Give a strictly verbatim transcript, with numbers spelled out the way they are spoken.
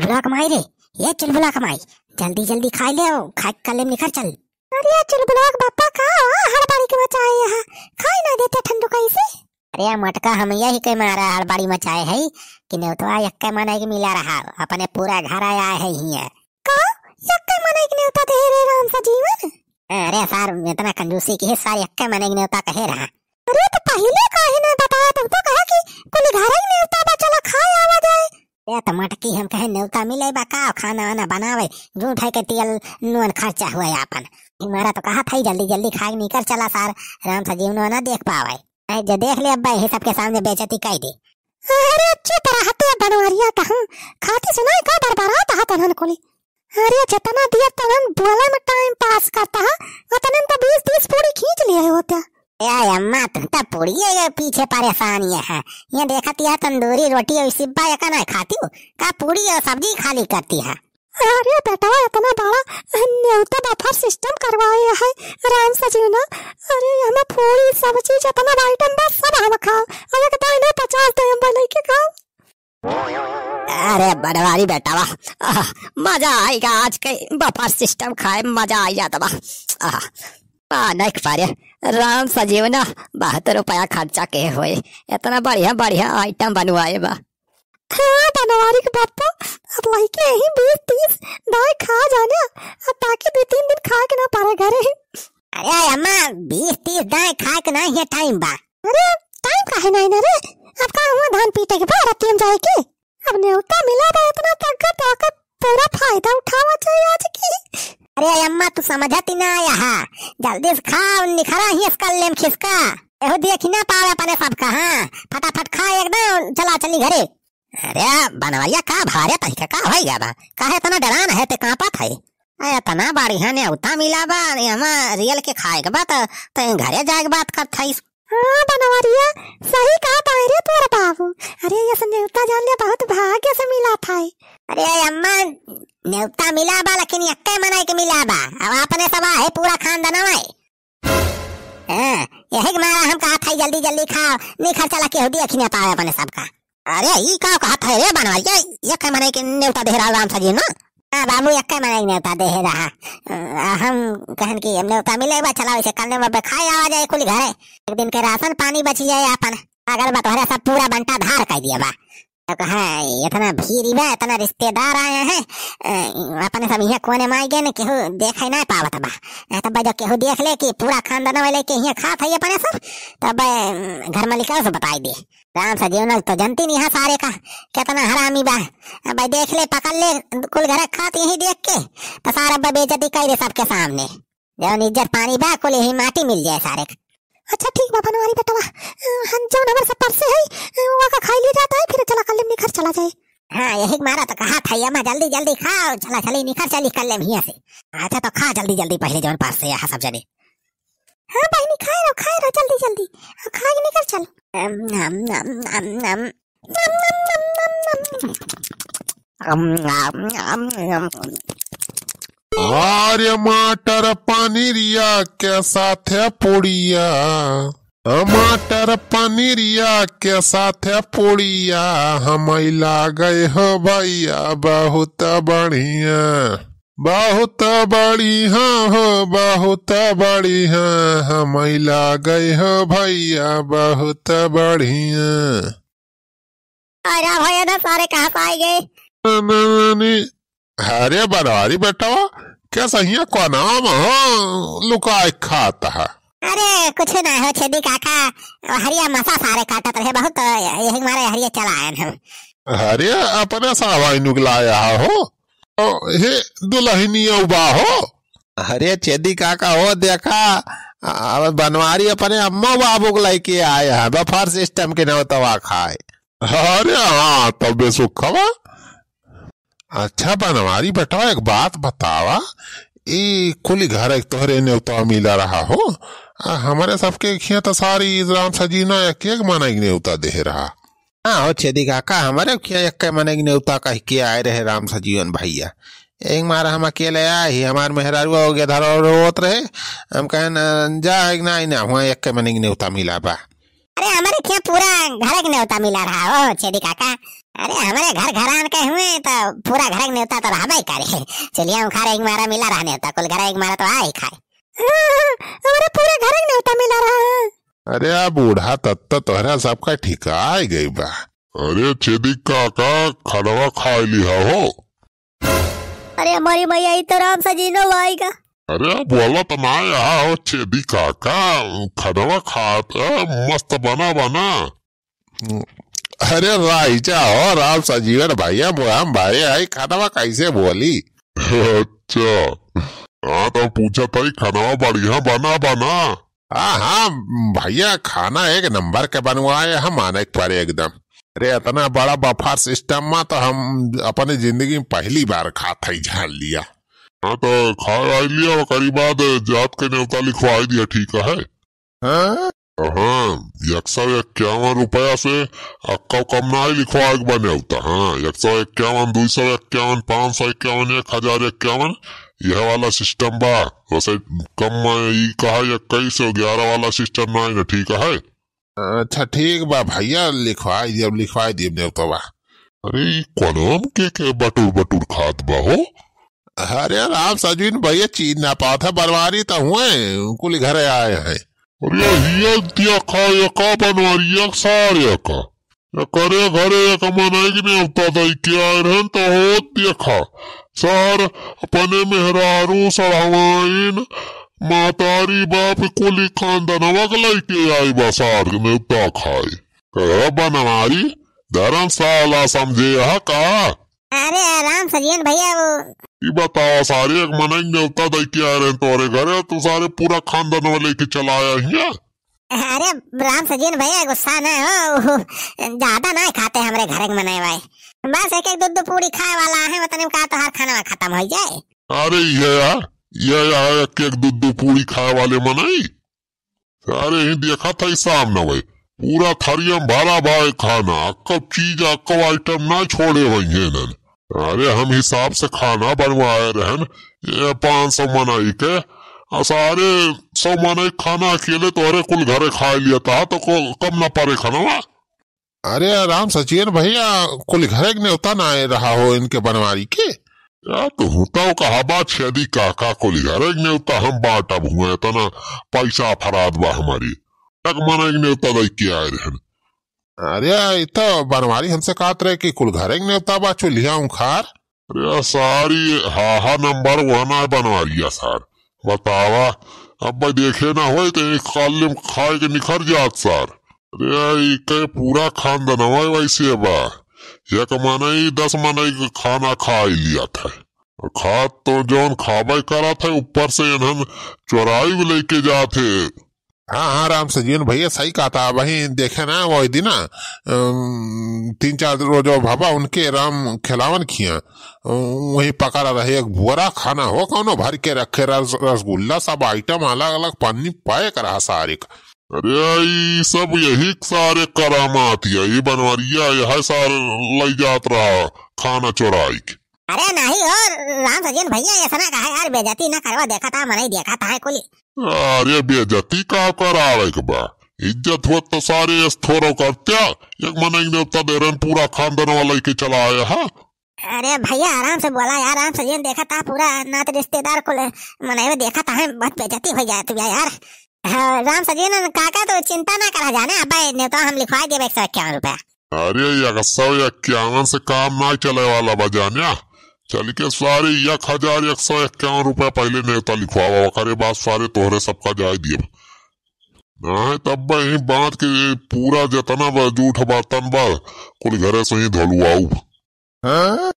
चुलबुला के माई रे, ये चुलबुला के माई, जल्दी जल्दी खाइ ले, खाइ के कल्ले में निखर चल। अरे चुलबुला के बापा, का हड़बड़ी के मचाए है, खाइ ना देते ठंडू कैसे? अरे मोटका, हम यही के मारा हड़बड़ी मचाए है कि नेउतवा यक्के मनई के मिला रहा, अपने पूरा घर आया है हियाँ। का? यक्के मनई के नेउता दे रे राम सजीवन? अरे सार, इतना कंजूसी की है सार, यक्के मनई के नेउता कहे रहा। अरे तो पहिले काहे ना बताया, तब तो कहा कि कुल घर ही नेउता बा, चला खाए आवा जाए। ए तो मोटकी, हम कहे नेउता मिले बा का, खाना वाना बनावे, झूठ है के तेल नून खर्चा हुआ है आपन। हमारा तो कहा था ही जल्दी जल्दी खाए निकर चला सार, राम सजीवन ना देख पावे। ए, जो देख ले अब्बा, यही सबके सामने बेइज्जती कइ दे। अरे चुप रहते बनवरिया, कहूँ खाती सुनाई का बरबरात हा तनहन कुली। अरे जितना दिया तनहन बोले में टाइम पास करता है, उतने में तो बीस तीस पूड़ी खींच लिए होते। ए अम्मा, तुम तो पूड़िए के पीछे परेशान ये है। ये देखत यह तंदूरी रोटी और सिब्बा एक ना खाती हो का, पूड़ी और सब्जी खाली करती है। अरे बेटा, इतना बड़ा नेवता बफर सिस्टम करवाए है राम सजीवना। अरे, हमें पूरी सब चीज, इतना आइटम बा, सब हम खाओ। अरे, एक दाई नहीं, पचास दाई हम बनाई के खाओ। अरे बनवारी बेटा, वाह, आह, मजा आएगा आज के बफर सिस्टम खाए, मजा आई जात बा। आह, आ, नहीं पारे, राम सजीवना, बहुत रुपया खर्चा के होए, इतना बढ़िया बढ़िया आइटम बनवाए बा। हाँ, बनवारी के बापा, अब लइके यही बीस तीस दाई खा जाने, अब बाकी दो तीन दिन खाए के ना पारे घरे। अरे अम्मा, बीस तीस दाई खाए के नहीं है टाइम बा। अरे, टाइम काहे नहीं ना रे? अब का हुआ, धान पीटे के बाद रतियम जाए के? अब नेवता मिला बा, इतना तगत आकर पूरा फायदा उठावा चाहिए आज की। अरे अम्मा, तू समझत ही ना आया हा, जल्दी से खा और निखरा ही इसका लेम खिसका। एहो देखी ना पावे अपने सबका, हाँ, फटाफट खा एकदम, चला चली घरे। अरे बनवरिया, का भारे तनिके का होई गया बा? काहे इतना डरान है, ते कांपत है? अरे इतना बढ़िया नेवता मिला बा, एमा रियल के खाए के बा त, ते घरे जाए के बात करत हईस। हाँ बनवरिया, सही कहा ताई रे तोर बाबू। अरे ये सब नेवता जान ले बहुत भाग्य से मिला था। अरे अम्मा, नेवता मिला बा लेकिन यक्के मनई के मिला बा, अब अपने सब आहे पूरा खानदान है। हाँ, यही के मारा हम कहा था जल्दी जल्दी खाओ, निखर चला केहू देखी ना पावे अपने सबका। अरे ई का कहा था रे बनवरिया, ये के मनई के नेवता दे रहा राम सजीवन? हाँ बाबू, यक्के मनई के नेवता दे रहा। अ, हम कहन कि हम नेवता मिले बा, चला वैसे कल में खाए आवा जाए कुल घरे, एक दिन के राशन पानी बची जाए आपन। अगर बतोहरा सब पूरा बंटा धार कर दिया बा। तो कहा, "इतना भीड़ बा, इतना रिश्तेदार आए हैं, अ, अपने सब यहाँ कोने में आए गए न, केहू देखे ना पावत बा। अ, तब जब केहू देख ले कि पूरा खानदान वाले के यहाँ खात है अपने सब, तब, अ, घर मालिक से बताई दे।" राम सजीवन तो जनती नहीं है सारे का, कितना हरामी बा। अब देख ले, पकड़ ले, कुल घर खात यही देख के, तो सारा बा बेइज्जती कर दे सबके सामने। जौन इज्जत पानी बा, कुल यही माटी मिल जाए सारे का। अच्छा ठीक बा बनवारी बेटवा, अ, हम जौन हमर सब परसे है, अ, वका खाई ले जाता है, फिर चला कल्ले में निखर चला जाए। हाँ, यही के मारा तो कहा था, अम्मा जल्दी जल्दी खाओ, चला चली निखर चली कल्ले में हियाँ से। अच्छा तो खा जल्दी जल्दी पहले जौन परसे है सब जने। हाँ बहिनी, खाए रहो, खाए रहो, जल्दी जल्दी। हाँ, खाए के निकल चल। अम, नम, नम, नम, नम। नम, नम, नम, नम, नम। अम, नम, नम, नम। अरे मटर पनीरिया के साथे पुड़िया, मटर पनीरिया के साथे पुड़िया, हम लागे हो भैया बहुत बढ़िया। बहुत बढ़िया हो, बहुत बढ़िया, हम लागे हो भैया, बहुत बढ़िया। अरे भैया ना सारे कहाँ से आए गए? न, न, न, नी। अरे बनवारी बेटवा, क्या सहिया को नाम हो लुकाए खाता है? अरे कुछ ना हो छेदी काका, हरिया मसा सारे काटत रहे बहुत, यही मारे हरिया चला आए हम। अरे अपने सावाई नुगलाया हो। ओ, हे दुल्हनिया उबा हो। अरे छेदी काका हो, देखा, आ, बनवारी अपने अम्मा बाबू को लेके आए हैं, बफर सिस्टम के नौतवा खाए। अरे हाँ, तबे सुखवा। अच्छा बनवारी बेटा, एक बात बतावा, ई कुल घर एक तोहरे नेवता मिला रहा हो, आ हमरे सबके खिया तो सारी राम सजीना एक एक माना एक नेवता दे रहा। हाँ हो छेदी काका, हमरे खिया एक्के मने के नेवता कह के आए रहे राम सजीवन भैया। एक मार हम अकेले आए ही, हमार मेहरारुआ हो गया धरो रोवत रहे। हम कहन, "जा, एक ना, ना, हुआ एक्के मने के नेवता मिला बा।" अरे, हमरे खिया पूरा घर के नेवता मिला रहा हो, छेदी काका। अरे, हमरे घर घरान के हुए, त पूरा घर के नेवता तो रहबे करे। चुलिया उखारे एक मारा मिला रहा नेवता, कुल घर एक मारा तो आए खाए। हाँ, हमरे पूरा घर के नेवता मिला रहा है। अरे, आ बूढ़ा तत्त तोहरा सबका ठिकाए गई बा। अरे, छेदी काका, खनवा खाए लिहा हो। अरे, हमारी मैया, ई तो राम सजीनो भाई का। अरे, बोला तो ना यहाँ हो, छेदी काका, खनवा खात, आ, मस्त बना, बना। अरे, राइचा हो, राम सजीवन भैया, हम भाई आई, खनवा कैसे बोली? अच्छा, हाँ, तो पूछा था, ई खनवा बढ़िया बना, बना? हाँ, हाँ, भैया, खाना एक नंबर के बनवाए हम, माने के परे एकदम। अरे, इतना बड़ा buffet system मा तो हम अपने जिंदगी में पहली बार खात हई, जान लिया। हाँ, तो खा वाई लिया, ओकरी बाद जात के नेवता लिखवाई दिया, ठीक है? हाँ? हाँ, एक सौ इक्यावन रुपया से अक्का कम ना ही लिखवाए के बा नेवता। हाँ, एक सौ इक्यावन, दो सौ इक्यावन, पाँच सौ इक्यावन, एक हजार इक्यावन, यह वाला system बा। वैसे कम में ई कहा इक्कीस सौ ग्यारह वाला system ना है ना, ठीक है? अच्छा, ठीक बा भैया, लिखवाई दियब, लिखवाई दियब नेवतवा। अरे, ई कोनम के, के बटुर बटुर खात बा हो? अरे राम सजीन भैया, चीन ना पात है, बनवारी तो हुए, कुल घरे आए हैं। अरे, हिया देखा, एका बनवारी, एक सार एका। एकरे घरे एक मनई के नेवता दई के आए रहन, तो होत देखा, सार अपने मेहरारू, सड़हवाइन, महतारी, बाप, कुली खानदनवा के लइके आई बा सार नेवता खाए। कह बनवारी, धर्मशाला समझे ह का? अरे राम सजियन भैया, वो ई बतावा सारे, एक मनई नेवता दई के आए रहन तोरे घरे, तू सारे पूरा खानदनवा लेके चला आया हिया। अरे राम सजियन भैया, गुस्सा ना हो, ज्यादा ना खाते हमरे घरे के मनई भाई, बस एक एक दो दो पूड़ी खाए वाला है, उतने में का तोहार खाना खत्म हो जाए। अरे ये यार, ये यार, एक एक दो दो पूड़ी खाए वाले मनई, सारे ही देखा था, ई सामने भाई, पूरा थरिया में भरा भाई खाना, अक्कब चीज, अक्कब item ना छोड़े हुए हैं इन्हन। अरे हम हिसाब से खाना बनवाए रहन, ये पाँच सौ मनई के, आ सारे सौ मनई खाना अकेले तोहरे कुल घरे खाए लिया था, तो को, कम ना पड़े खाना। अरे राम सचियन भैया, कुल घरे के नेवता ना आए रहा हो इनके बनवारी के? या तो होता हो कहा बा छेदी काका, कुल घरे के नेवता हम बांटब हुए, इतना पैसा फराद बा हमारी। एक मनई के नेवता दई के आए रहन। अरे, ई तो बनवारी हमसे कहत रहे कि कुल घरे के नेवता बा, चुल्हिया उखार। अरे, सारी हाहा number one है बनवारिया सार। बतावा, अब भाई देखे ना होए तो एक काले में खाए के निखर जात सार। अरे, ई के पूरा खानदनवा वैसे बा। एक मनई दस मनई के खाना खाई लिया था। खात तो जौन खाबे करत है, ऊपर से इन्हन चोराई भी लेके जात है। हाँ, हाँ, राम सजीवन भैया सही कहता। वहीं देखे ना, वही दिन ना, अम, तीन चार रोज भवा उनके राम खिलावन खिया, वहीं पकड़ा रहे एक बुअरा खाना हो, कौनो भर के रखे रस-, रसगुल्ला, सब item अलग अलग पन्नी pack रहा सारे का। अरे, ई सब यही सारे करामात है, ई बनवरिया यह सार लई जात रहा खाना चोराई के। अरे नहीं हो राम सजीवन भैया, ऐसा ना कहा यार, बेइज्जती ना करवा, देखा था, मनई देखा था कुल। अरे बेइज्जती का करावे के बा? इज्जत होत तो सारे एस थोरो करत्या। एक मनई नेवता दे रहन, पूरा खानदान वाला के चला आया है। अरे भैया आराम से बोला यार, आराम से, ये देखा था पूरा नात रिश्तेदार कुल मनई में देखा था, हम बहुत बेइज्जती हो जाए तू यार। हाँ, राम सजीवन काका तो चिंता ना करा जाने, अब नेवता हम लिखवा देबे एक सौ इक्यावन रुपया। अरे एक सौ इक्यावन से काम ना चले वाला बा जान्या। चल के सारे एक हजार एक सौ इक्यावन रुपया पहले नेवता लिखवावा, ओकरे बाद सारे तोहरे सबका जाए दिए। नहीं तब ही बात के पूरा जतना बा जूठ बर्तन बा कुल घरे से ही धोलुआऊ। हाँ?